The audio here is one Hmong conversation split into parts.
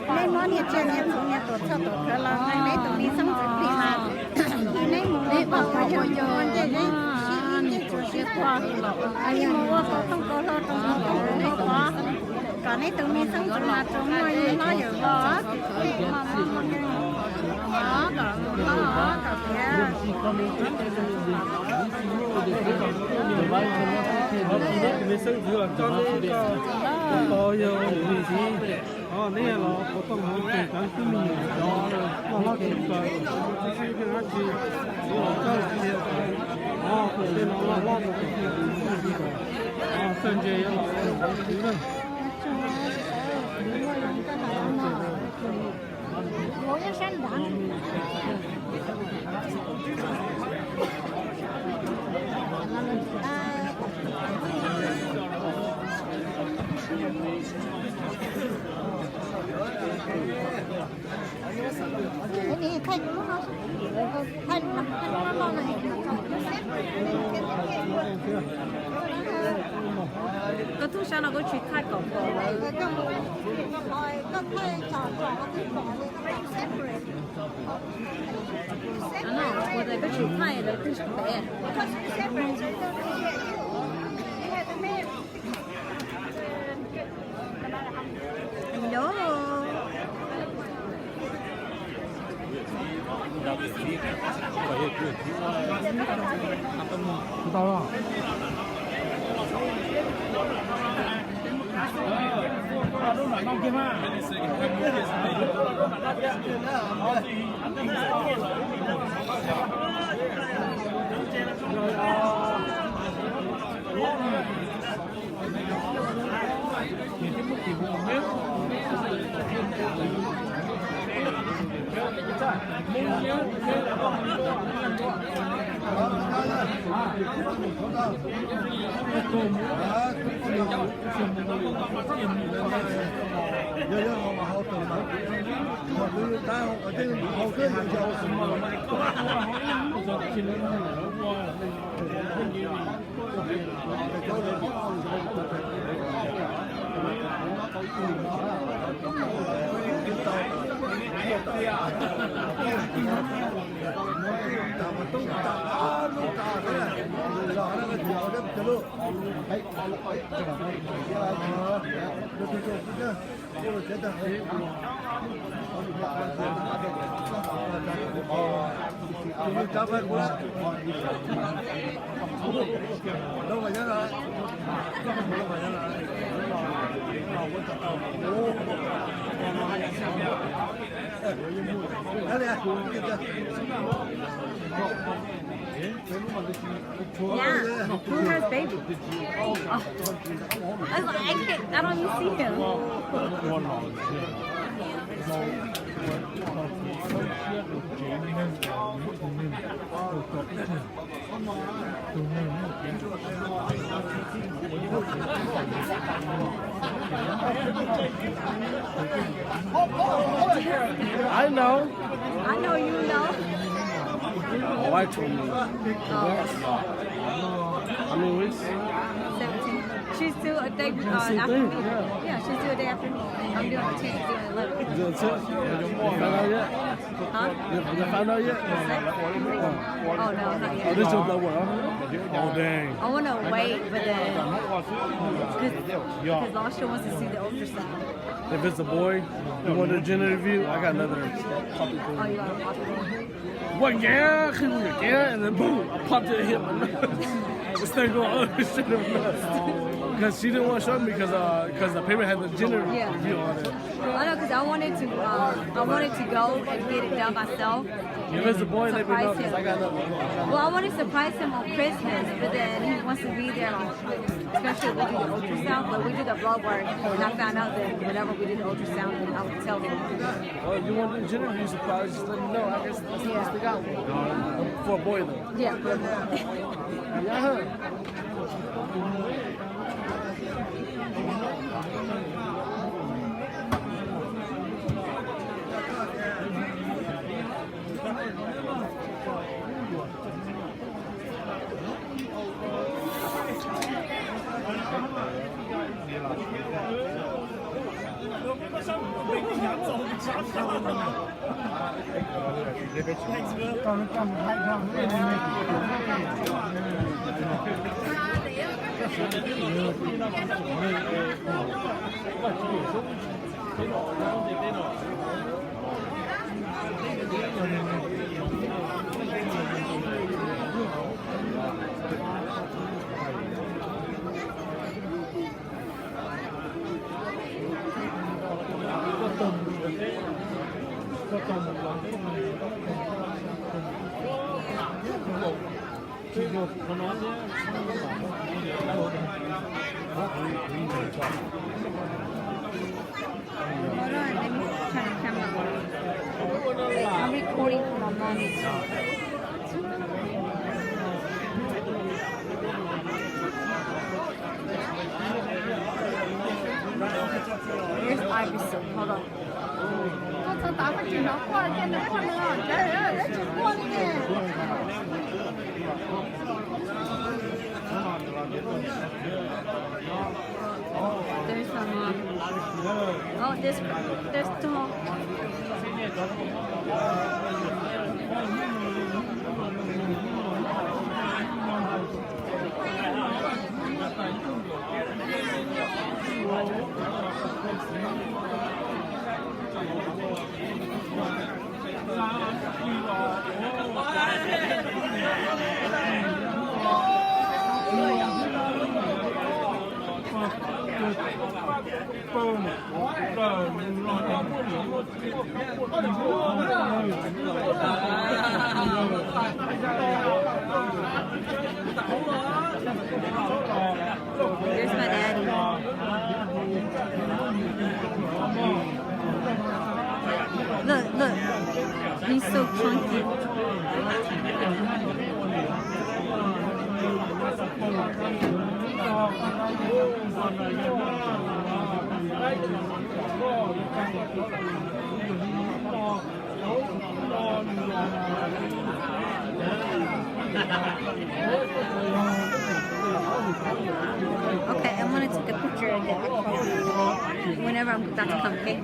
Neb muab niag tsiaj niag txhu niag tuam txhoj tuam khawv los neb tus me xeeb ntxwv plig mas neb mus neb pom pom yog ncej neb sib ib ncej tsuas sib quaj, yeej mus ua tau tooj kaus hlau rau mus tooj kaus hlau pov, kom neb tus me xeeb ntxwv mas tsuas muaj yawg hlob yawg vauv. Kom tus me xeeb ntxwv los coj neb ko pov yog tus me ntxwv. Neb los puas tau hauv tseem cov tib me nyuam cov loj hlob tsis kawg, tsis sib pheej dab tsi, txiv los txawj tiag, tus tej no loj hlob mus kom txawj ntse los ua tus txiv na. Koj tub sab no koj tsis thaij kom pom lawm. Ua tas koj tsis thaij lawv twb sab pem. Hello. Yeah, who has baby? Oh. I was like, I can't, I don't even see him. I know. I know you know. My wife told me. Oh. How many weeks? Seventeen. She's due a day uh, after me. Yeah. Yeah, she's due a day after me. I'm doing the tenth, doing eleven. You doing the tenth? You found out yet? Huh? You, you found out yet? Oh, no, not yet. Oh, this is your blood work, huh? Oh, dang. I want to wait, but then, because Lasha wants to see the ultrasound. If it's a boy, you want a gender reveal? I got another puppy for you. Oh, you got a puppy? What, yeah, he was like, yeah, and then boom, I popped it, hit my nose. This thing going, oh, shit, it was nuts. Because she didn't want to show me because uh, 'cause the paper had the gender reveal on it. I know, 'cause I wanted to, um, I wanted to go and get it done myself. If it's a boy, let me know, 'cause I got another one. Well, I want to surprise him on Christmas, but then he wants to be there on Christmas, especially we do the ultrasound, but we do the blood work, and I found out that whenever we do the ultrasound, then I would tell him. Well, if you want to do gender reveal surprise, just let me know. I guess that's the best they got. Yeah. For a boy, though. Yeah, for a boy. Yeah. Hold on, let me turn the camera on. I'm recording for my mom. Here's Iverson. Hold on. Koj txhob tav koj tsis hnov quaj thiab, nws quaj nws, nws tsis quaj li ne. There's some, um, oh, there's, there's dog. There's my daddy. Look, look. He's so chunky. Okay, I'm gonna take a picture of that whenever I'm about to come, okay?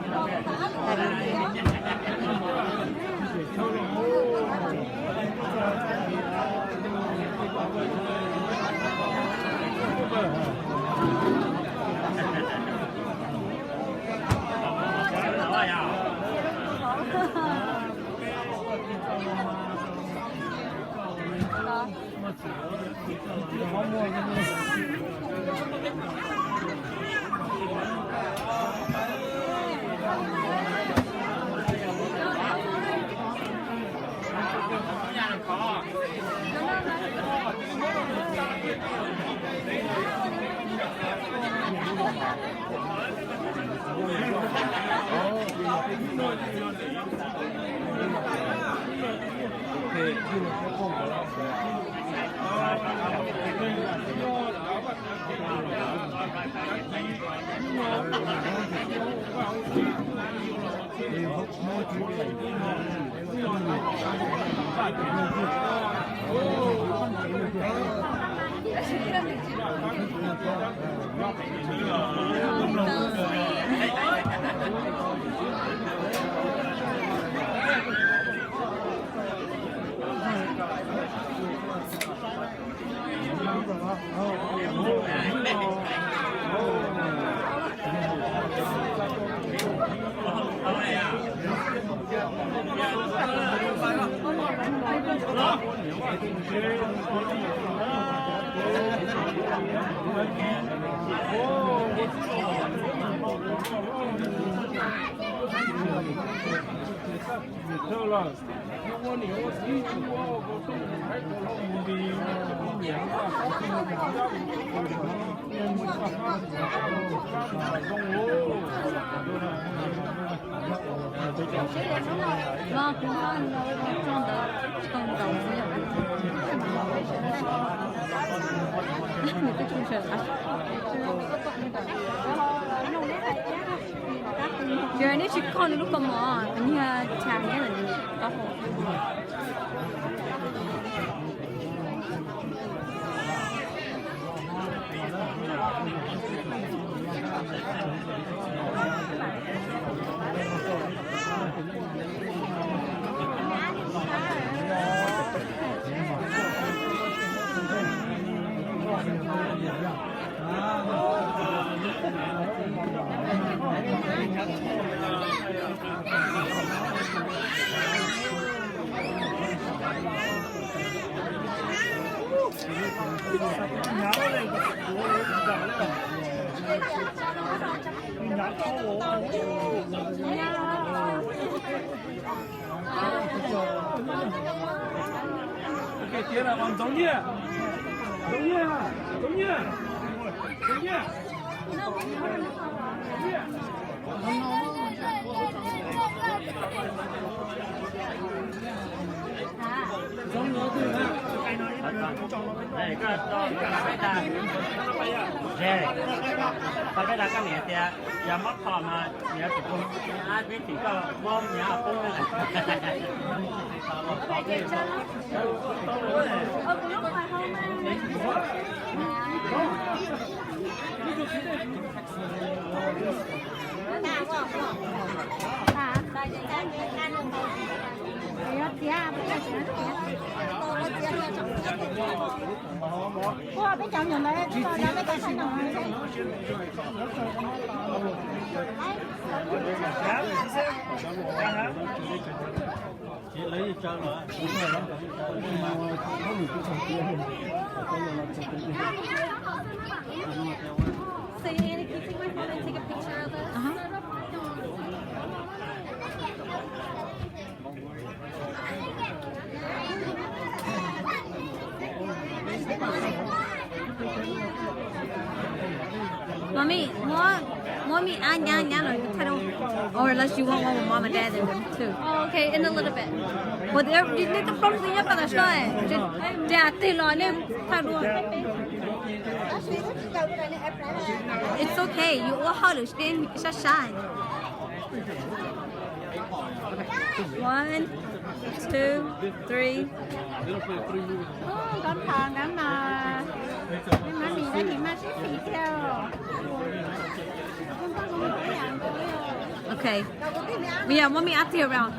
Love you. Yog nej tsis kho nws lub kaus mom, nws yog tshas nyob ntawm nws taub hau. Ntxoov nyiaj, ntxoov nyiaj, ntxoov nyiaj, ntxoov nyiaj. Tau peb dag koj niam tias yog mob kho mas niam tsum tus ab peb tim koj mob niam poob na. Ua peb cov nyuam ntawd tso cov peb cov saib no. So, Annie, can you take my phone and take a picture of this? Uh-huh. Mami, muab, muab me ab nyab nyab los thaj dua. Or unless you want one with mom and dad in them too. Oh, okay, in a little bit. Ua nej tab plaub leej twg nyob pem tas soj, ces tig los nej thaj dua. It's okay, yus ua hauj lwm sab sab. One, two, three. Nkauj Thov nkawd mas, nej mab mis dab tsi maj sib xis thiab. Okay. Yeah, mommy, I see around.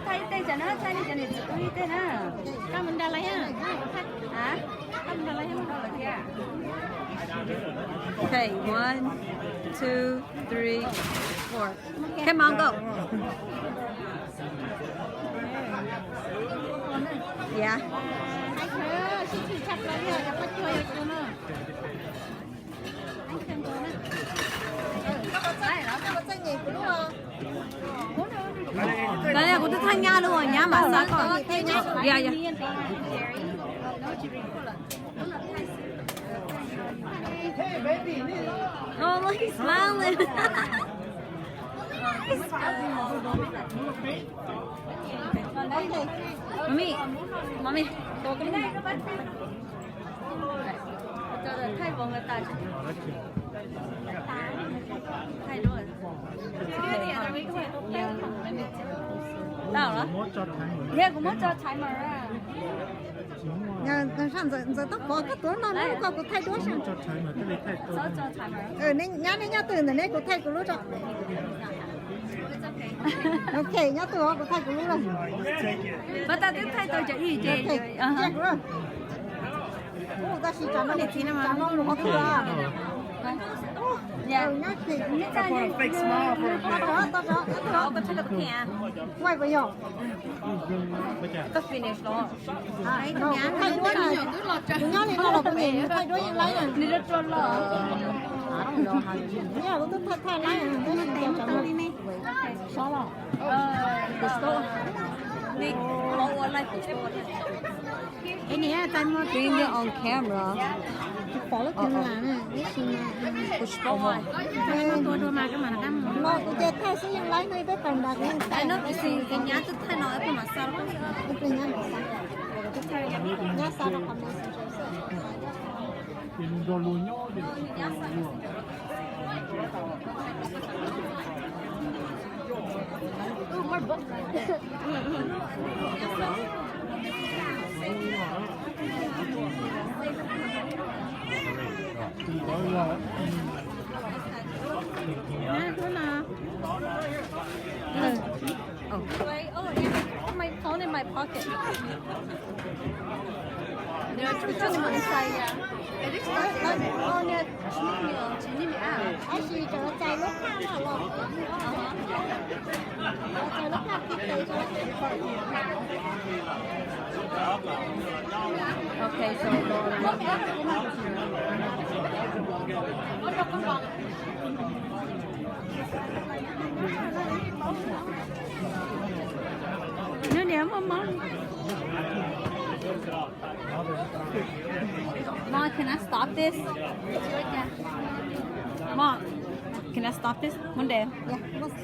Thaij tej cov no, thaij nej cov niam txiv tub ib teg na. Koj mus nrog lawv thiab. Koj mus nrog lawv thiab, mus nrog lawv thiab. Okay, one, two, three, four. Come on, go. Yeah. Kuv twb thaij nyab lub, nyab mam xa koj. Yeah, yeah. Oh, look, he's smiling. Mami, mami. Tau los? Yog kuv muab tso timer. Ntxawm, ntxawm tab pov koj tuav no na, koj kuv thaij duab seb. Nyab neb nyob twg ntawm neb kuv thaij kuv lub tso. Ok, nyob twg kuv thaij kuv lub lawm. Pab tab twb thaij tau cov ib ce. Tab sis tsam no mus qhov twg? Thaij duab na, kuv nyob li no los kuv nyiam thaij duab yeej laib na. Kuv twb thaij thaij laib. Doing it on camera. Kuv pom lub camera na, tab sis mas, no kuv ces thaij xwb yeej laib no, peb pais nrad kuv yeej thaij. Nyab twb thaij no, nyab xa rau qhov Messenger xwb. Oh, my phone in my pocket. It's just inside, yeah. It is not there. Oh, yeah. Tab sis cov cai lub phaj no los. Okay, so no, no, no, no. Mom, can I stop this? Mom, can I stop this? One day. Yeah, we'll stop.